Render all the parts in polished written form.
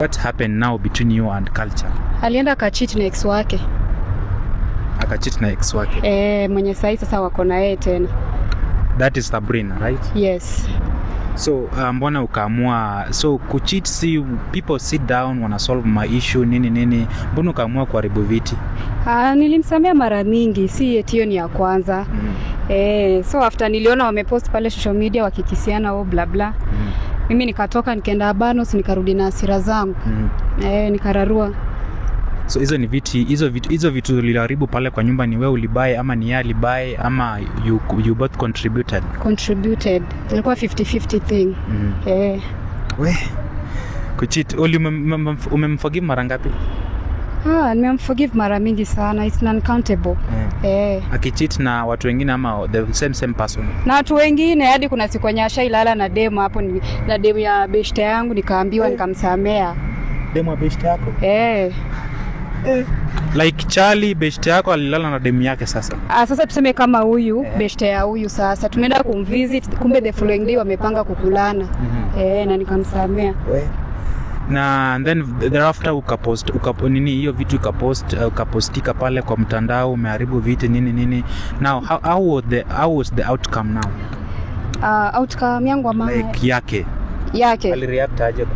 What happened now between you and Culture? Alienda akacheat na ex wake. Akacheat na ex wake. Eh, mwenye sahi sasa wako na yeye tena. That is Sabrina, right? Yes. So mbona ukaamua, so kucheat, si people sit down wana solve my issue, nini nini, mbona ukaamua kuharibu viti? Ah, nilimsamea mara mingi, si eti hiyo ni ya kwanza. Eh, so after niliona wamepost pale social media wakikisiana, oh bla bla. Mimi nikatoka, nikaenda Banos, nikarudi na hasira zangu. Eh, nikararua. So hizo ni viti, hizo vitu uliharibu pale kwa nyumba, ni wewe ulibuy ama ni yeye alibuy ama you both contributed? Contributed. Ilikuwa 50-50 thing. Eh. We kucheat, umemforgive mara ngapi? Ah, nimemforgive mara mingi sana. It's uncountable. Eh. Akicheat na watu wengine ama the same same person? Na watu wengine, hadi kuna siku yenye ashailala na demu hapo na demu ya beshte yangu, nikaambiwa, nikamsamea. Demu wa beshte yako? Eh. Like Charlie beshte yako alilala na demu yake sasa? Ah, sasa tuseme kama huyu beshte ya huyu, sasa tumeenda kumvisit, kumbe the following day wamepanga kukulana. Eh, na nikamsamea. Na and then thereafter ukapost nini hiyo vitu, ukapost, ukapostika pale kwa mtandao umeharibu viti, nini nini. Now how was the outcome now? Outcome yangu ama Like yake. Yake. Alireact aje?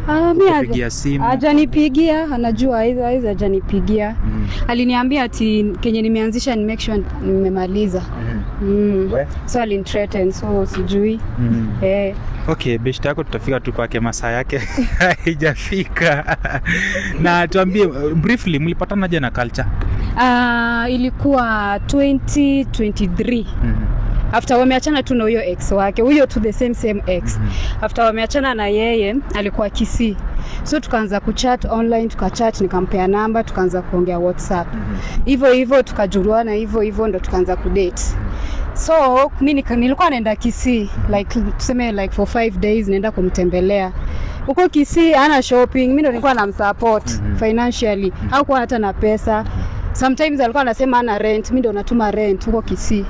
Ah, mi Kupigia simu? Hajanipigia, anajua hizo hizo, hajanipigia. Aliniambia ati kenye nimeanzisha ni make sure nimemaliza. So alinithreaten, so sijui. Eh. Okay, beshte yako tutafika tu kwake, masaa yake haijafika. Na tuambie briefly, mlipatanaje na Culture? Ilikuwa 2023 after wameachana tu na huyo ex wake, huyo tu, the same same ex. After wameachana na yeye, alikuwa Kisii, so tukaanza kuchat online, tukachat, nikampea namba, tukaanza kuongea WhatsApp hivyo hivyo, tukajuana hivyo hivyo, ndo tukaanza kudate. So mi nilikuwa naenda Kisii, like tuseme like for 5 days, naenda kumtembelea huko Kisii. Ana shopping, mi ndo nilikuwa namsupport financially. Hakuwa hata na pesa. Sometimes alikuwa anasema ana rent, mi ndo natuma rent huko Kisii.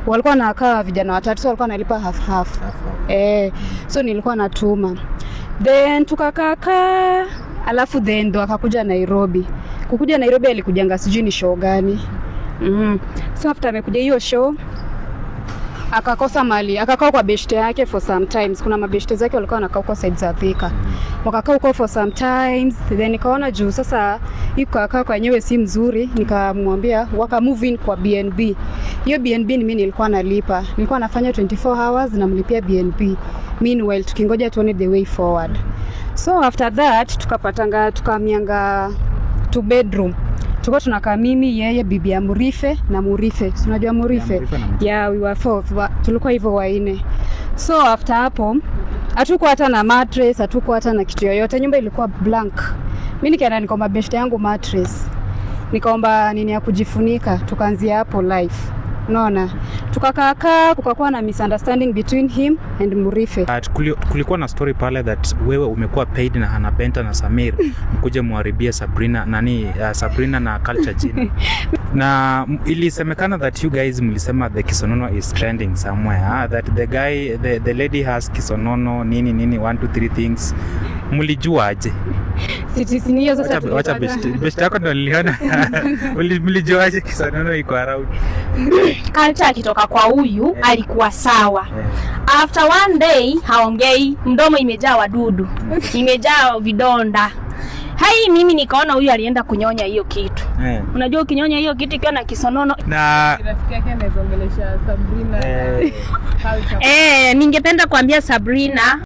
Walikuwa wanakaa vijana watatu, so walikuwa wanalipa half half. Eh, so nilikuwa natuma, then tukakaakaa, alafu then ndo akakuja Nairobi. Kukuja Nairobi alikujanga sijui ni show gani. So after amekuja hiyo show, akakosa mali, akakaa kwa beshte yake for some times. Kuna mabeshte zake walikuwa wanakaa huko side za Thika, wakakaa huko for some times. Then nikaona juu sasa hii kukaa kwa wenyewe si mzuri, nikamwambia waka move in kwa BNB. Hiyo BNB ni mimi nilikuwa nalipa, nilikuwa nafanya 24 hours, namlipia BNB, meanwhile tukingoja tuone the way forward. So after that tukapatanga, tukamianga two bedroom. Tulikuwa tunakaa mimi, yeye, bibi ya Murife na Murife. Si unajua Murife? Yeah, Murife na Yeah, we were four. Tulikuwa hivyo waine. So after hapo hatukuwa hata na mattress, hatukuwa hata na kitu yoyote, nyumba ilikuwa blank. Mi nikaenda nikaomba beshte yangu mattress, nikaomba nini ya kujifunika, tukaanzia hapo life. Unaona, tukakaakaa, kukakuwa na misunderstanding between him and Murife. Kulikuwa na story pale that wewe umekuwa paid na Hannah Benta na Samir mkuje muharibie Sabrina nani, Sabrina na Culture jina. Na ilisemekana that you guys mlisema the kisonono is trending somewhere, that the guy the lady has kisonono, nini nini, one two three things. Mlijua aje? Si ni hiyo sasa Wacha tulipata. Best yako ndo niliona. Mlijuaje kisonono iko around? Culture akitoka kwa huyu alikuwa sawa. After one day haongei, mdomo imejaa wadudu, imejaa vidonda. Hai, mimi nikaona huyu alienda kunyonya hiyo kitu. Unajua ukinyonya hiyo kitu ikiwa na kisonono. Na Rafiki yake anaweza ongelesha Sabrina, Culture. Eh, ningependa kuambia Sabrina